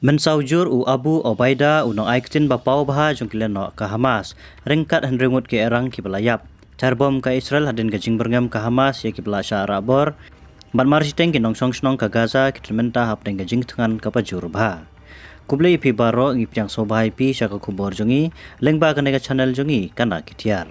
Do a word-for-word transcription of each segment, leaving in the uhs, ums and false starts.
Mynsaw jur u Abu Obaida u nongai ktien ba paw bha jong ki lynnong ka Hamas, ryngkat hynriew ngut ki erang kiba la ïap. Ther bom ka Israel hadien ka jingbyrngem ka Hamas ïa kiba la shah rah bor. Bad mar shiteng ki nongshong shnong ka Gaza ki tymmen ta hapdeng ka jingthngan kaba jur bha. Khublei ïa phi baroh, ngi pdiang sngewbha ïa phi sha ka khubor jong ngi lyngba kane ka channel jong ngi Kanak Ki Tiar.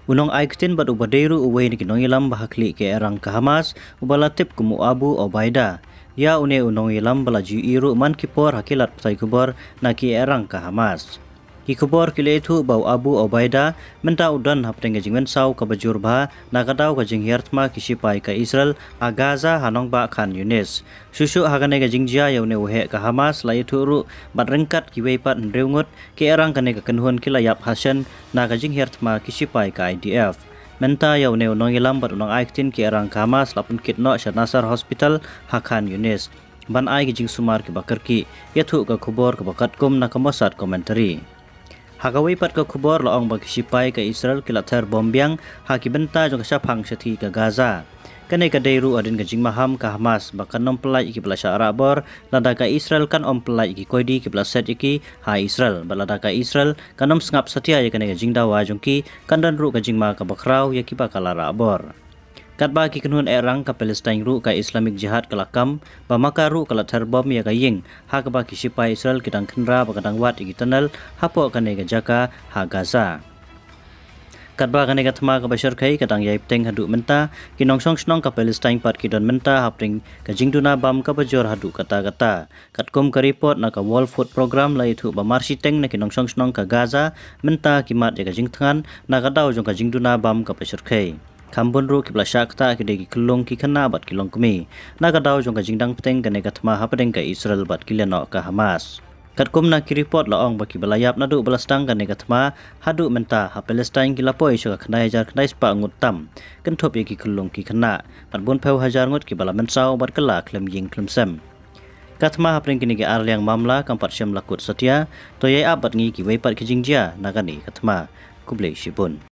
U nongai ktien bad uba dei ruh uwei na ki nongïalam ba ha khlieh ki erang ka Hamas, uba la tip kum u Abu Obaida, ïa une u nongïalam ba la ju ïohi ruh man ki por ha ki lad pathai khubor na ki erang ka Hamas. Ki khubor ki la ïathuh ba u Abu Obaida mynta u don hapdeng ka jingmynsaw kaba jur bha na ka daw ka jinghiar thma ki shipai ka Israel ha Gaza ha nongbah Khan Yunis. Shuh shuh ha kane ka jingjia ïa une u heh ka Hamas la ïathuh ruh bad ryngkat kiwei pat hynriew ngut ki erang kane ka kynhun ki la ïap ha shen na ka jinghiar thma ki shipai ka I D F. Mynta ïa une u nongïalam bad u nongai ktien ki erang ka Hamas la pynkit noh sha Nasser Hospital ha Khan Yunis ban ai ki jingsumar kiba kyrkieh, ïathuh ka khubor kaba katkum na ka Mossad Commentary. Ha kawei pat ka khubor la ong ba ki shipai ka Israel ki la ther bom biang ha ki bynta jong ka shaphang shathie ka Gaza. Kane ka dei ruh hadien ka jingmaham ka Hamas ba kan ym pyllait ïa kiba la shah rah bor, lada ka Israel kan ym pyllait ïa ki koidi kiba la set ïa ki ha Israel, bad lada ka Israel kan ym sngap satia ïa kane ka jingdawa jong ki, kan don ruh ka jingma kaba khraw ïa kiba ka la rah bor. Katba ki kynhun erang ka Palestine ruh, ka Islamic Jihad ka la kam ba ma ka ruh ka la ther bom ïa ka ïing ha kaba ki shipai Israel ki dang khynra ba ka dang wad ïa ki tunnel hapoh kane ka jaka ha Gaza. Katba kane ka thma kaba shyrkhei ka dang ïai bteng haduh mynta, ki nongshong shnong ka Palestine pat ki don mynta hapdeng ka jingduna bam kaba jur haduh katta katta. Katkum ka report na ka World Food Programme, la ïathuh ba mar shiteng na ki nongshong shnong ka Gaza mynta ki mad ïa ka jingthngan na ka daw jong ka jingduna bam kaba shyrkhei. Kham bun ruh kiba la shah ktah ki dei ki khyllung ki khynnah bad ki longkmie na ka daw jong ka jingdang bteng kane ka thma hapdeng ka Israel bad ki lynnong ka Hamas. Katkum na ki report la ong ba kiba la ïap naduh ba la sdang kane ka thma haduh mynta ha Palestine ki la poi sha ka khyndai hajar khyndai spah ngut tam, kynthup ïa ki khyllung ki khynnah, bad bun phew hajar ngut kiba la mynsaw bad kylla khlem ïing khlem sem. Ka thma hapdeng kine ki ar liang mamla kam pat shym la kut satia. To ïai ap bad ngi kiwei pat ki jingjia na kane ka thma. Khublei shibun.